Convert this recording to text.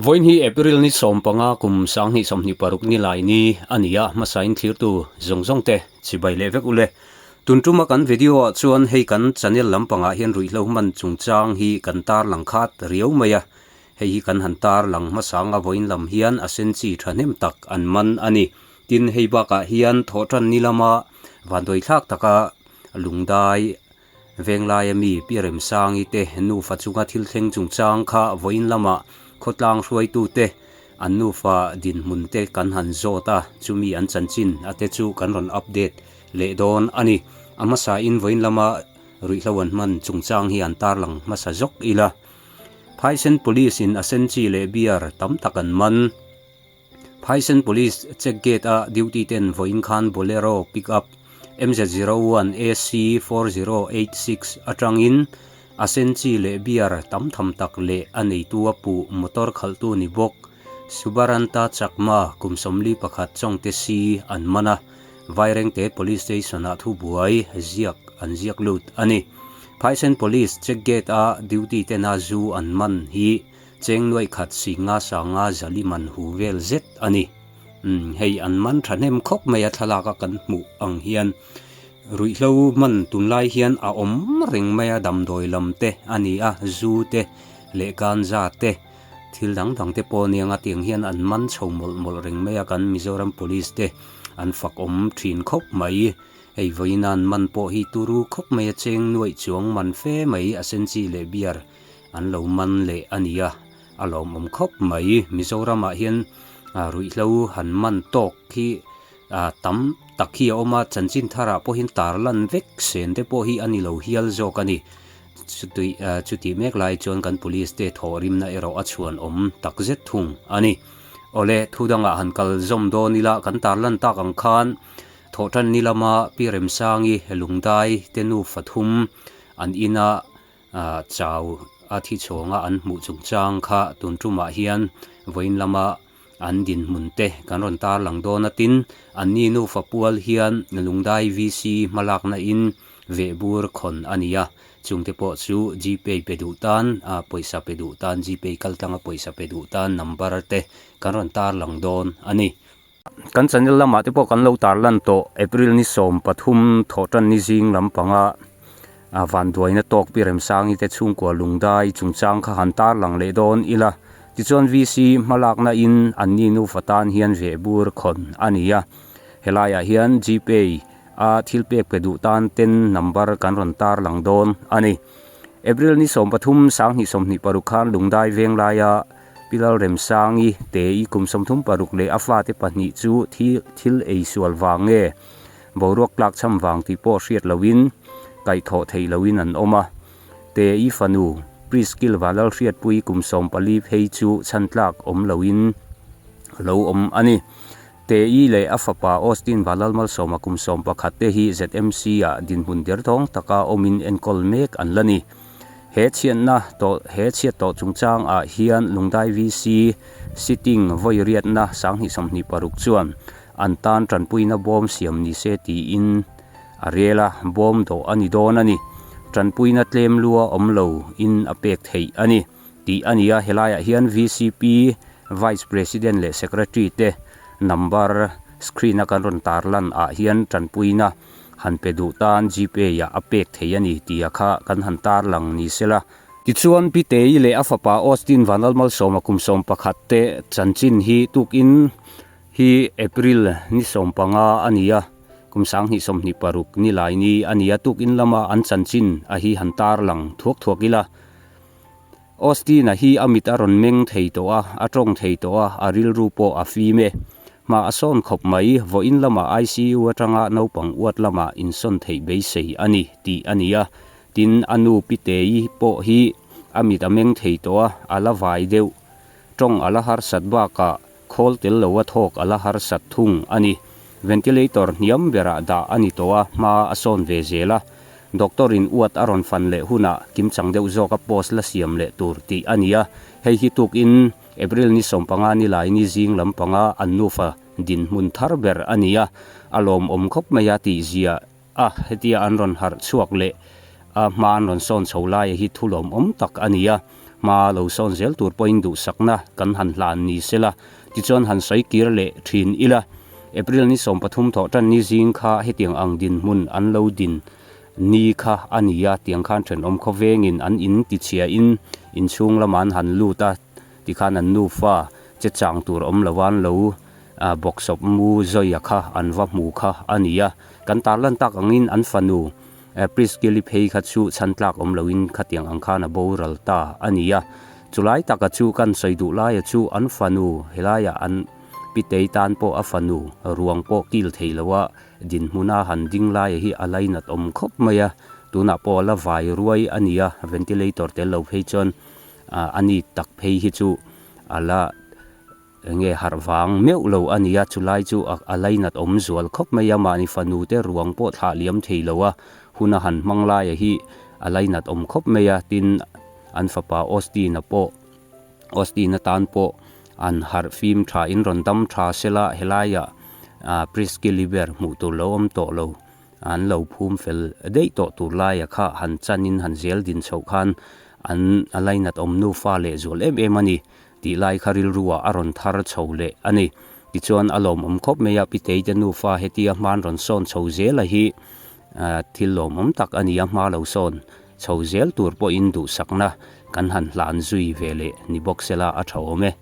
Vawiin hi April ni 15 kum 2026 ni lai ni a ni a, hmasain thlirtu zawng zawng te chibai leh vek ule. Tun tuma kan video ah chuan hei kan channel lampangah hian ruihhlo hman chungchang hi kan tarlang khat riau mai a, hei hi kan han tarlang hmasa anga vawiin lam hian a sen chi thahnem tak an man a ni. Tin, hei bakah hian thawhtan ni lama vanduaithlak taka lungdai Venglaia mi Pi Remsangi te nufa chunga thil thleng chungchang kha vawiin lamah khawtlang hruaitute an nufa dinhmun te kan han zawt a, chumi an chanchin a te chu kan rawn update leh dawn a ni. A hmasain vawiin lama ruihhlo an hman chungchang hi an tarlang hmasa zawk ila. Phaisen Police in a senchi leh beer tam tak an man. Phaisen Police check gate a duty ten vawiin khan Bolero pick up MZ01 AC4086 atangin a senchi leh beer tam tham tak leh a neitu a puh motor khalhtu ni bawk Subaranta Chakma kum 41 Chawngte si an man a, Vairengte Police Station ah thubuai ziak an ziak lut a ni. Phaisen Police check gate a duty tena zu an man hi Cheng nuaih khat si nga sa nga zali man hu vel zet a ni. Umm hei an man thahnem khawp mai a thlalak a kan hmuh ang hian ruihhlo man tunlai hian a awm reng mai a damdawi lam te a ni a zu te leh ganja te thil dang dang te pawh ania nga tiang hian an man chho mawlh mawlh reng mai a kan Mizoram Police te an fak awm thin khawp mai. Hei vawiin an man pawh hi turu khawp mai a cheng nuaih chuang man fe mai a senchi leh beer An lo man leh a nia, a lawmawm khawp mai. Mizoramah hian ruihhlo han man tawk hi tam tak hi a awm a, chanchin tharah pawhin tarlan vek sen te pawh hi a ni lo hial zawk a ni. Chutih mek lai chuan kan police te thawhrimna erawh a chhuanawm tak zet thung a ni. Awle, thu dangah han kal zawm dawn ila kan tarlan tak ang khan thawhtan ni lama Pi Remsangi Lungdai te nufa thum an ina Chau a thi chhawnga an hmuh chungchang kha tun tumah hian vawiin lama an dinhmun te kan rawn tarlang dawn a tin, anni nufa pual hian Lungdai VC hmalakna in vehbur khawn a ni a, chungte pawh chu Gpay pe duh tan, pawisa pe duh tan, Gpay kaltlanga pawisa pe duh tan number te kan rawn tarlang dawn a ni. Kan channel lamah te pawh kan lo tarlan tawh April ni 13 thawhtan ni zing lampanga vanduaina tawk pi Remsangi te chhungkua lungdai chungchang kha han tarlang leh dawn ila. Tichuan VC hmalakna in anni nufa tan hian vehbur khawn a ni a. Helaiah hian Gpay a thil pek pe duh tan ten number kan rawn tarlang dawn a ni. April ni 13 2026 khan lungdai venglaia Pi Lalremsangi te i kum 36 leh a fate pahnih chu thi thil ei sual vang nge boruak tlak cham vang tih pawh hriat loin kaihthawh theih loin an awm a. Te i fanu Priskil Vanlalhriatpui kum 14 phei chu chhan tlak awm loin lo awm a ni. Te i leh a fapa Austin Vanlalmalsawma kum 11 te hi ZMC ah dinhmun derthawng taka awmin enkawl mek an la ni. He chhiatna tawh he chhiat tawh chungchang ah hian Lungdai VC sitting vawi riatna 2026 chuan an tan tanpuina bawm siam ni se tiin a rel a, bawm dawh a ni dawn a ni. Tanpuina tlem lua awm lo in a pek theih a ni tih a ni a, helaiah hian VCP Vice President leh Secretary te number screen a kan rawn tarlan ah hian tanpuina han pe duh tan Gpay ah a pek thei a ni tih a kha kan han tarlang ni sela. Tichuan Pi Tei leh a fapa Austin Vanlalmalsawma kum 11 te chanchin hi tukin hi April ni 15 a ni a, kum 2026 ni lai ni a ni a, tukin lama an chanchin a hi han tarlang thuak thuak ila. Austin-a hi a mit a rawn meng thei tawh a, a tawng thei tawh a, a rilru pawh a fim e. Hma a sawn khawp mai, vawiin lamah ICU atanga naupang uat lamah insawn theih beisei a ni tih a ni a. Tin, a nu Pitei pawh hi a mit a meng thei tawh a, a la vai deuh. Tawng a la harsat bakah khawl tel lo a thawk a la harsat thung a ni. Ventilator hniam berah dah a ni tawh a, hma a sawn ve zel a. Doctor in uat a rawn fan leh hunah kimchang deuh zawka post la siam leh tur tih a ni a. Hei hi tukin April ni 15 ni lai ni zing lampanga an nufa dinhmun thar ber a ni a, a lawmawm khawp mai a tih zia a, hetia an rawn harh chhuak leh a hma an rawn sawn chho laia hi thu lawmawm tak a ni a. Hma lo sawn zel tur pawhin duhsakna kan han hlan ni sela, tichuan han sawi kir leh thin ila. April ni 13 thawh tan ni zing kha hetiang ang dinhmun an lo din ni kha a ni a, tiang khan thenawm khawvengin an in tichhiain inchhung lamah an han lut a, tikhan an nufa che chang tur awm lo an lo bawksawp mu zawia kha an va hmu kha a ni a. Kan tarlan tak angin an fanu Priskili phei kha chu chhan tlak awm loin khatiang ang khan a boral ta a ni a. Chulai taka chu kan sawi duh laia chu an fanu helaiah an Pitei tan pawh a fanu ruang pawh kil thei loa dinhmuna han ding laia hi a lainat awm khawp mai a. Tunah pawh a la vai ruai a ni a, ventilator tel lo phei chuan a ni tak phei hi chu a la Enge harh vang meuh lo a nia, chulai chu a lainat awm zual khawp mai a, mahni fanu te ruang pawh thlah liam thei lo a, hun a han hmang laia hi a lainat awm khawp mai a, tin an fapa Austin-a pawh Austin-a tan pawh an harh fim tha in rawn dam tha sela helaiah Priscilli ber hmuh tur lo awm tawh lo. An lo phum fel daih tawh tur laia kha han chanin han zel din chhoh khan an a lainat awm nufa leh zual em em a ni tih lai kha rilruah a rawn thar chho leh a ni. Tichuan a lawmawm khawp mai a, Pitei te nufa hetia hma an rawn sawn chho zel a hi thil lawmawm tak a ni a, hma lo sawn chho zel tur pawhin duhsakna kan han hlan zui ve leh ni bawk sela a tha awm e.